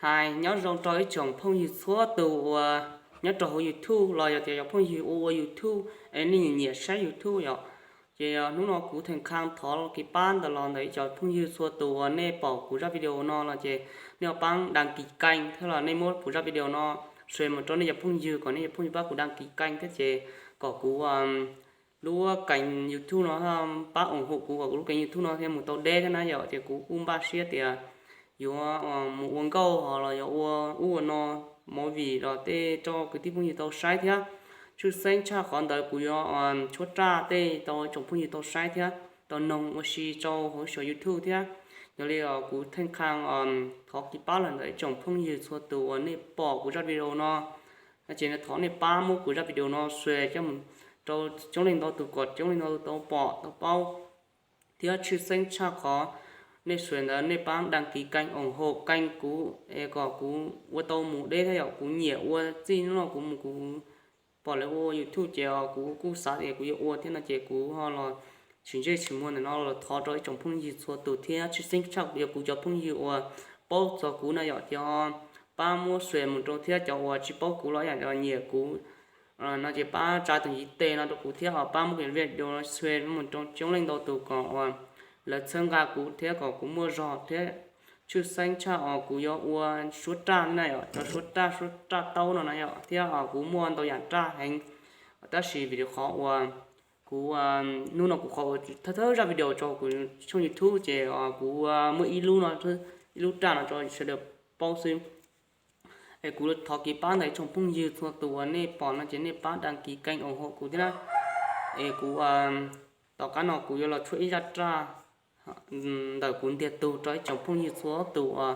Hais nyob zoo rau ib tsoom phooj ywg txhua tus uas nyob rau hauv YouTube los yog tias cov phooj ywg ua ua YouTube es nej nyiam nyiam saib YouTube yom. Ces hnub no kuv Theej Khaj thov kev pab ntawm los ntawm ib cov phooj ywg txhua tus uas nej pom kuv zaj video no los ces nej ho pab đăng ký kênh thiab los nej muab kuv zaj video no share mus rau nej cov phooj ywg kom nej cov phooj ywg pab kuv đăng ký kênh thiab ces kom kuv lub kênh YouTube no pab ủng hộ kuv kom kuv lub kênh YouTube no thiaj mus tau deb thiab na yom. Ces kuv kuj npaj siab tias yuav mus ua nkauj ho los yog ua ub ua no, movie los tej rau kwv tij phooj ywg tau saib thiab. Tshwj xeeb tshaj qhov ntawd kuv yuav tshuab raj tej rau tsoom phooj ywg tau saib thiab tau noog ua si rau hauv saum YouTube thiab. Yog li kuv Theej Khaj thov kev pab los ntawm ib tsoom phooj ywg txhua tus uas nej pom kuv zaj video no ces thov nej pab muab kuv zaj video no share coj mus rau coob leej ntau tus kom coob leej ntau tus tau pom tau paub. Thiab tshwj xeeb tshaj qhov nej share ntawd nej pab đăng ký kênh ủng hộ kênh kuv es kom kuv ua tau mus deb thiab yom. Kuv nyiam ua txij hnub no kuv mus kuv pom lawv ua YouTube ces kuv kuj xav tias kuv yuav ua thiab no ces kuv ho los tsis ntsej tsis muag ntawm no los thov rau ib tsoom phooj ywg txhua tus thiab tshwj xeeb tshaj yog kuv cov phooj ywg uas paub txog kuv no yom ces ho pab muab share mus rau thiab cov uas tsis paub kuv los yam nyiam kuv no ces pab tsa tus ntiv tes no rau kuv thiab ho pab muab kuv video share mus rau coob leej ntau tus kom uas lawv txhawb nqa kuv thiab kom kuv muaj zog thiab. Tshwj xeeb tshaj uas kuv yuav ua suab raj na yom, cov suab raj suab raj taub no na yom, thiab kuv muaj ntau yam raj heev. Tab sis vim qhov uas kuv hnub no kuv qhov thawj thawj zaj video rau kuv tshooj YouTube ces kuv muaj ib lub no, ib lub raj no rau sawv daws paub xwb. Es kuv thov kev pab ntawm ib tsoom phooj ywg txhua tus uas nej pom no ces nej pab đăng ký kênh ủng hộ kuv thiab na. Es kuv tom qab no kuv yuav los tshuab ib zaj raj ntawm kuv ntiag tug rau ib tsoom phooj ywg txhua tus uas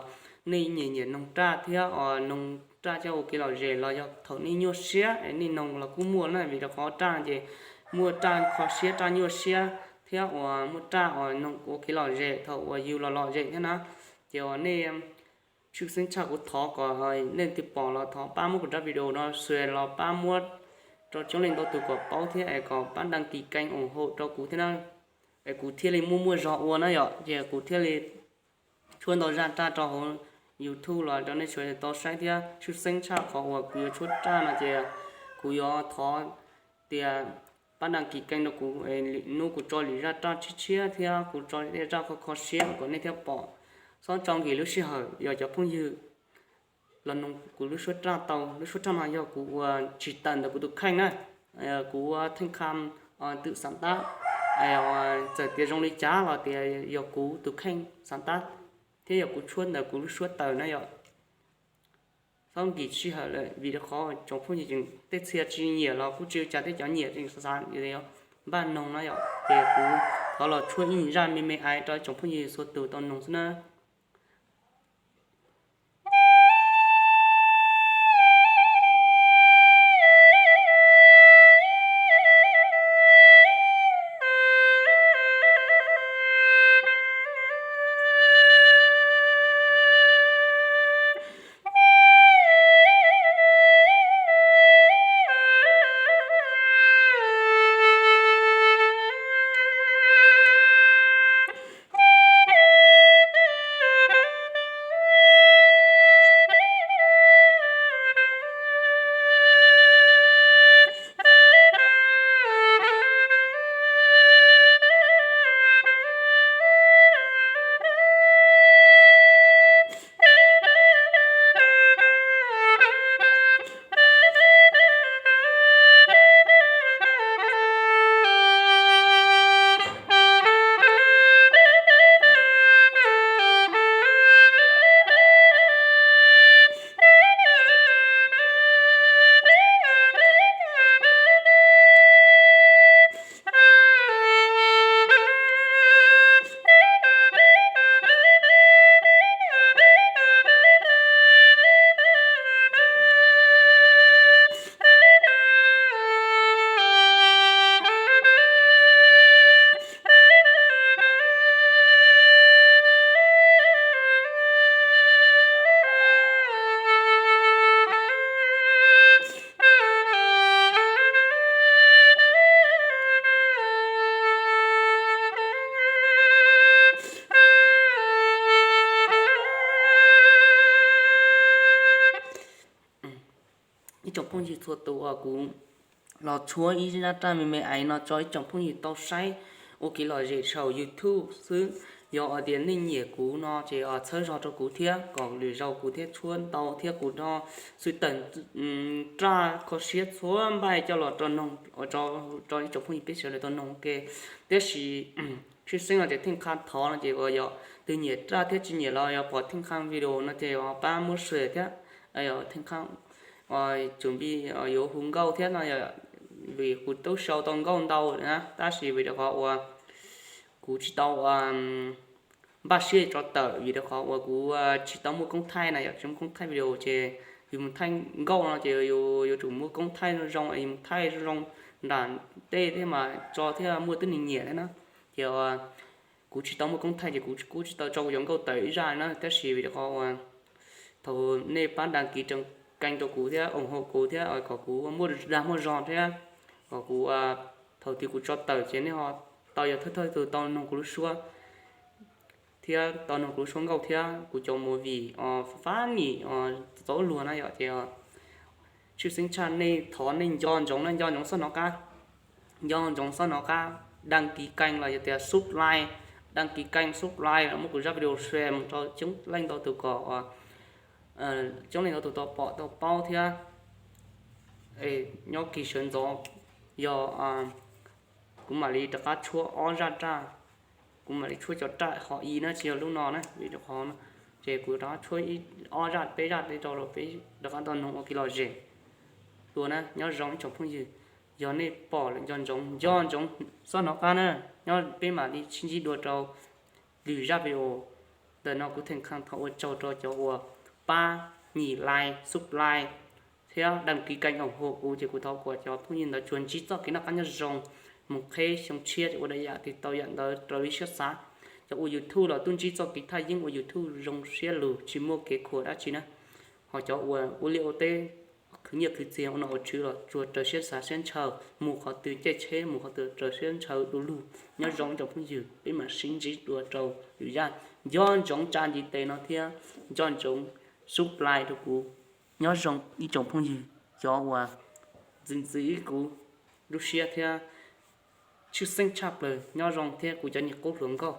nej nyiam nyiam noog raj thiab uas noog raj coj ua kev lom zem los yog thaum nej nyuaj siab es nej noog los kuj muaj na, vim rau qhov raj ces muaj raj kho siab raj nyuaj siab thiab uas muaj raj uas noog ua kev lom zem thaum uas yus los lom zem thiab na. Ces uas nej tshwj xeeb tshaj kuv thov kom nej leej twg pom los thov pab muab kuv zaj video no share los pab muab rau coob leej ntau tus kom paub thiab es kom pab đăng ký kênh ủng hộ rau kuv thiab na. Es kuv thiaj li muaj muaj zog ua na yom, ces kuv thiaj li tshuab ntau zaj raj rau hauv YouTube los rau nej sawv daws tau saib thiab. Tshwj xeeb tshaj qhov uas kuv yuav tshuab raj no ces kuv yuav thov tias pab đăng ký kênh rau kuv, hnub kuv tso lwm zaj raj tshiab tshiab thiab kuv tso tej zaj kho kho siab kom nej thiaj pom. Txhob tso nkim lub sij hawm yog cov phooj ywg los noog kuv lub suab raj tau. Lub suab raj no yog kuv ua tsis tawm ntawm kuv tus kheej na, kuv ua Theej Khaj twm xav tab, txawm tias zoo li cas los tias yog kuv tus kheej xav tab thiab yog kuv tshuab ntawm kuv lub suab tawm na yom. Txhob nkim sij hawm lawm vim rau qhov tsoom phooj ywg tej txhia tsis nyiam los kuj tsis ua cas, tej cov nyiam tseem xav xav npaj noog na yom. Ces kuv thov los tshuab ib zaj me me ais rau tsoom phooj ywg txhua tus tau noog xwb na. Ib tsoom phooj ywg txhua tus, kuv los tshuab ib zaj raj me me ais no tso ib tsoom phooj ywg tau saib ua kev lom zem saum YouTube xwb. Yog hais tias nej nyiam kuv no ces txhawb zog rau kuv thiab kom lwm zaus kuv thiaj tshuab ntau thiab kuv ho xwb tawm raj kho siab txhua npaij coj los rau noog, rau ib tsoom phooj ywg peb sawv daws tau noog ua ke. Tiam sis tshwj xeeb no ces theej qha thov no ces uas yog tus nyiam raj thiab tsis nyiam los yog pom theej qha video no ces pab muab share thiab, yog theej qha tsuas npij yuav hu nkauj thiab no, vim kuv twb sau tau nkauj ntau na tab sis vim rau qhov uas kuv tsis tau npaj siab tso tawm vim rau qhov uas kuv tsis tau muaj koob thaij na, yog tsis muaj koob thaij video ces yus mus thaij nkauj no ces yuav tsum muaj koob thaij zoo zoo, yus mus thaij zoo zoo nram tej thiab mas tso thiab muaj tib neeg nyiam thiab na. Ces kuv tsis tau muaj koob thaij ces kuv kuj tsis tau tso kuv cov nkauj tawm ib zaj na, tab sis vim rau qhov uas thaum nej pab đăng ký kênh rau kuv thiab ủng hộ kuv thiab kom kuv muaj dag muaj zog thiab kom kuv thaum twg kuv tso tawm ces nej ho tau yog thawj thawj tus tau noog kuv lub suab thiab tau noog kuv lub suab nkauj thiab kuv cov movie fab nyim txaus luag na yom. Ces tshwj xeeb tshaj nej thov nej nco ntsoov na, nco ntsoov xob hnov qab, nco ntsoov xob hnov qab đăng ký kênh los yog tias subscribe, đăng ký kênh subscribe los muab kuv zaj video share mus rau coob leej ntau tus kom coob leej ntau tus tau pom tau paub thiab. Nyob kis sawv ntxov yog kuv mam li rov qab tshuab ob zaj raj, kuv mam li tshuab cov raj ho i na tsis yog lub no na vim rau qhov no. Ces kuv rov qab tshuab ob zaj peb zaj tej rau los peb rov qab tau noog ua kev lom zem dua na. Nyob zoo ib tsoom phooj ywg, yog nej pom lawm nco ntsoov, nco ntsoov xob hnov qab na. Nyob peb mam li sib ntsib dua rau lwm zaj video. Ntawm no kuv theej qha thov ua tsaug rau cov uas pab nyim like, subscribe thiab đăng ký kênh ủng hộ kuv ces kuv thov kom cov phooj ywg ntawd tsuas ntsib txoj kev noj qab nyob zoo mus qheb xyoo tshiab ces ua dab yam twg tau yam ntawd raws li siab xav. Cov ua YouTube los twb ntsib txoj kev thaj yeeb ua YouTube zoo siab lug tsis muaj kev khuam dab tsi na. Ho cov uas ua liaj ua teb khwv nyiaj khwv txiag ua nom ua tswv los tsuas raws siab xav siab ntshaw, mus qhov twg caij tsheb mus qhov twg raws siab ntshaw du lug. Nyob zoo ib tsoom phooj ywg, peb mam sib ntsib dua rau lwm zaj. Nco ntsoov tsa ntiv tes no thiab nco ntsoov subscribe rau kuv. Nyob zoo ib tsoom phooj ywg, cov uas ntxim ntxim kuv lub siab thiab tshwj xeeb tshaj plaws, nyob zoo thiab kuv cov niag qub hluas nkauj.